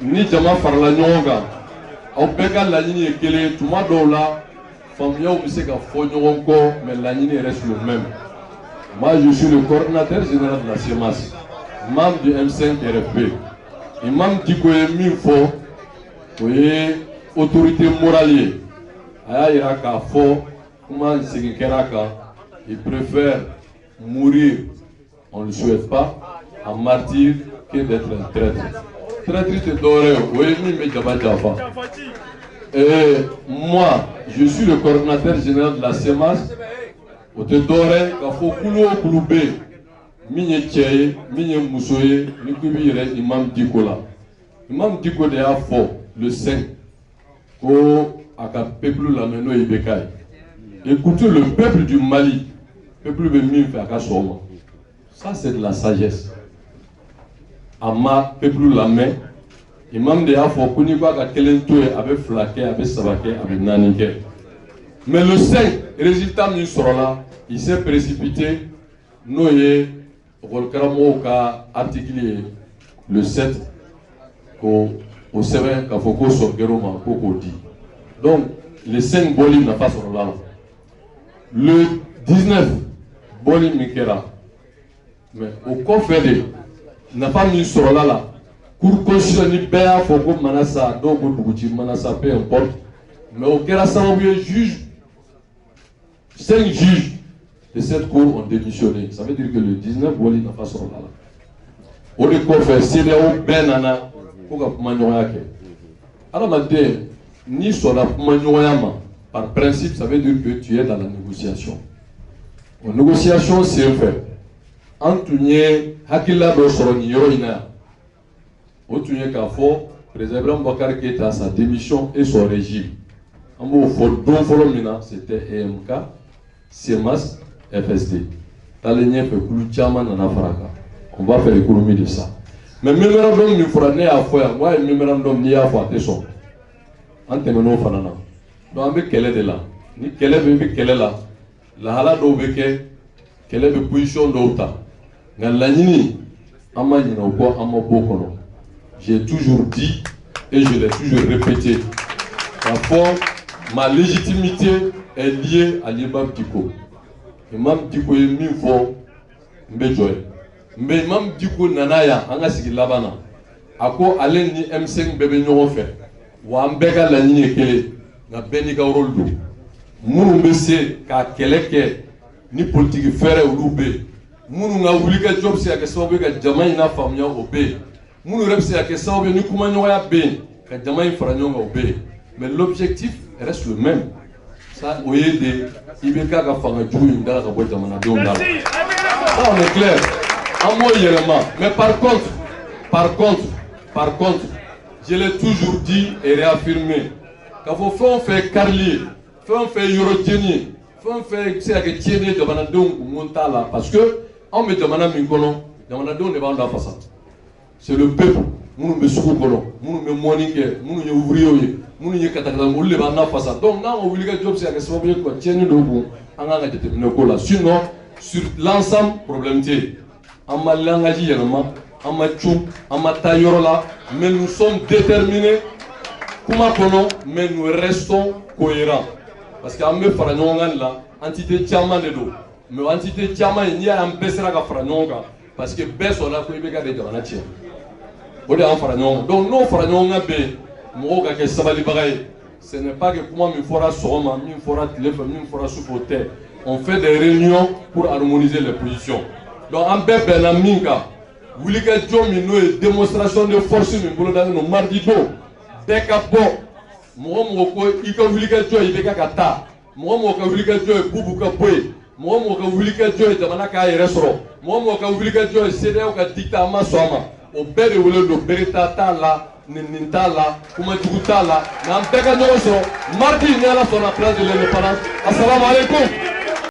Ni jama farala ɲɔgɔn kan, aw bɛɛ ka laɲini ye kelen ye. Tuma dɔw la, faamuyaw bɛ se ka fɔ ɲɔgɔn kɔ, mais laɲini reste le même. Moi, je suis le coordinateur général de la CMAS, membre du M5 RFP. Imam Dicko ye min fɔ, o ye autorité morale ye. A y'a yira k'a fɔ, kuma segin kɛra a kan, il préfère mourir, on ne le souhaite pas, en martyr que d'être un traître. Traître tɛ dɔwɛrɛ ye, o ye min bɛ jama janfa. Et moi, je suis le coordinateur général de la CMAS. O tɛ dɔwɛrɛ ye k'a fɔ kulu o kulu bɛ yen, min ye cɛ ye, min ye muso ye, ni ko i b'i yɛrɛ Imam Dicko la. Imam Dicko de y'a fɔ le 5 ko a ka peuple lamɛn, n'o ye IBK ye. Écoutez le peuple du Mali, peuple bɛ min fɛ, a ka sɔn o ma. Ça, c'est de la sagesse. A ma peuple lamɛn. Imam de y'a fɔ ko n'i ko a ka kelen to yen, a bɛ fila kɛ, a bɛ saba kɛ, a bɛ naani kɛ. Mais le 5, résultat min sɔrɔla, il s'est précipité, n'o ye école karamɔgɔw ka article ye le 7, ko o sɛbɛn k'a fɔ ko sɔn kɛr'o ma ko k'o di. Donc le 5 bɔli nafa sɔrɔla la. Le 19 bɔli min kɛra, mais o kɔfɛ de, nafa min sɔrɔla la, cour constitutionnelle ni bɛɛ y'a fɔ ko Manasa, dɔw ko Duguci Manasa, peu importe, mais o kɛra sababu ye, juge, cinq juges de cette cour ont démissionné. Ça veut dire que le 19 bɔli nafa sɔrɔla la. O de kɔfɛ, CEDEAO bɛɛ nana ko ka kumaɲɔgɔnya kɛ. Adamaden, n'i sɔnna kumaɲɔgɔnya ma, par principe, ça veut dire que tu es dans la négociation. O négociation senfɛ, an tun ye hakilila dɔ sɔrɔ nin yɔrɔ in na yan. O tun ye k'a fɔ président Ibrahim Boubacar Keïta, sa démission et son régime. An b'o fɔ don fɔlɔ min na, c'était EMK, CMAS, FSD. Taalen ɲɛfɛ, kulu caman nana fara a kan. On va faire économie de ça. Mais mémorandum min fɔra, ne y'a fɔ yan, n ko a ye mémorandum, n'i y'a fɔ a tɛ sɔn. An tɛmɛn'o fana na. Donc an bɛ kɛlɛ de la. Ni kɛlɛ bɛ, bɛ kɛlɛ la, lahala dɔw bɛ kɛ, kɛlɛ bɛ position dɔw ta. Nka laɲini, an ma ɲinɛ o kɔ, an ma bɔ o kɔnɔ. J'ai toujours dit et je l'ai toujours répété k'a fɔ ma légitimité est liée à l'imam Dicko. Imam Dicko ye min fɔ, n bɛ jɔ yen. Mais Imam Dicko nana yan, an ka sigi laban na, a ko ale ni M5 bɛɛ bɛ ɲɔgɔn fɛ, wa an bɛɛ ka laɲini ye kelen, nka bɛɛ n'i ka rôle don. Minnu bɛ se ka kɛlɛ kɛ ni politiki fɛɛrɛ, olu bɛ yen. Minnu ka wulikajɔ bɛ se ka kɛ sababu ye ka jama in lafaamuya, o bɛ yen. Minnu yɛrɛ bɛ se ka kɛ sababu ye ni kumaɲɔgɔnya bɛ yen ka jama in fara ɲɔgɔn kan, o bɛ yen. Mais l'objectif reste le même. Ça, o ye de IBK ka fanga jugu in da ka bɔ jamanadenw da la. Ça, on est clair. An m'o yɛlɛma. Mais par contre, par contre, par contre, je l'ai toujours dit et réaffirmé k'a fɔ fɛn o fɛn ye karili ye, fɛn o fɛn ye yɔrɔ jeni ye, fɛn o fɛn bɛ se ka kɛ tiɲɛni ye jamanadenw kun, ko t'a la, parce que anw bɛ jamana min kɔnɔ, jamanadenw de b'an lafasa. C'est le peuple. Minnu bɛ sugu kɔnɔ, minnu bɛ mɔni kɛ, minnu ye ouvrier ye, minnu ye katakata, olu de b'an lafasa. Donc n'an ka wulikajɔ bɛ se ka kɛ sababu ye ka tiɲɛni dɔw kun, an kan ka jateminɛ ko la. Sinon, sur l'ensemble, problème tɛ yen. An ma langage yɛlɛma, an ma cun, an ma taa yɔrɔ la, mais nous sommes déterminés kuma kɔnɔ, mais nous restons cohérents, parce que an bɛ fara ɲɔgɔn kan de la. Entité caman de don, mais entité caman in, n'i y'a ye an bɛɛ sera ka fara ɲɔgɔn kan, parce que bɛɛ sɔnna ko IBK de jamana tiɲɛ, o de y'an fara ɲɔgɔn kan. Donc n'o fara ɲɔgɔn kan bɛ yen, mɔgɔw ka kɛ sabalibaga ye. Ce n'est pas que kuma min fɔra sɔgɔma, min fɔra tile fɛ, min fɔra sufɛ, o tɛ. On fait des réunions pour harmoniser les positions. Donc an bɛɛ bɛnna min kan, wulikajɔ min n'o ye démonstration de force min bolodalen don mardi don, bɛɛ ka bɔ. Mɔgɔ mɔgɔ ko i ka wulikajɔ ye IBK ka taa, mɔgɔ mɔgɔ ka wulikajɔ ye Boubou ka bɔ yen, mɔgɔ mɔgɔ ka wulikajɔ ye jamana k'a yɛrɛ sɔrɔ, mɔgɔ mɔgɔ ka wulikajɔ ye CEDEAO ka dictat, an ma sɔn a ma, o bɛɛ de wele don. Bereta t'a la, nin t'a la, kumajugu t'a la, mais an bɛɛ ka ɲɔgɔn sɔrɔ mardi, ni Ala sɔnna, place de l'Indépendance. Asalaamaaleykum.